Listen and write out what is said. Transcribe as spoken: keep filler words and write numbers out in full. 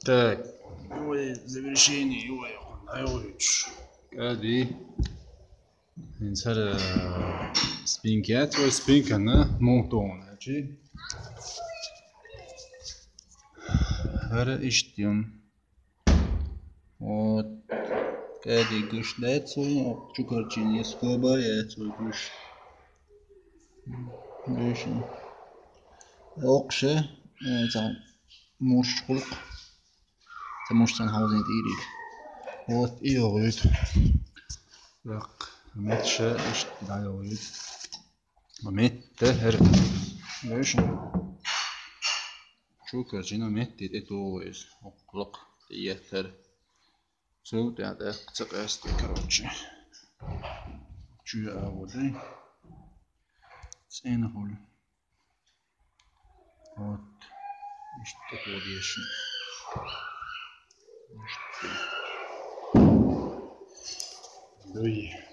Так. Ой, завершение, ой, ой, ой. Кади. Инсар спинка, твой спинка на мутон, чи? Ара иштим. Вот. Кади гуш децуй, чукарчин ескоба яцуй гуш. Гуш. Окше, э, ца мурш хулк. Ца мурш сан хаузен тирик. Вот и йогуйт. Так, метше ишт да йогуйт. Метте хер. Гуш. Чукарчина метти те тоис. Оклук. Тиетер. Цу тя тя цыкъ эсти, короче. Чуя аводы. Цена хули. Вот. Иште подъешн. Иште. Дуй.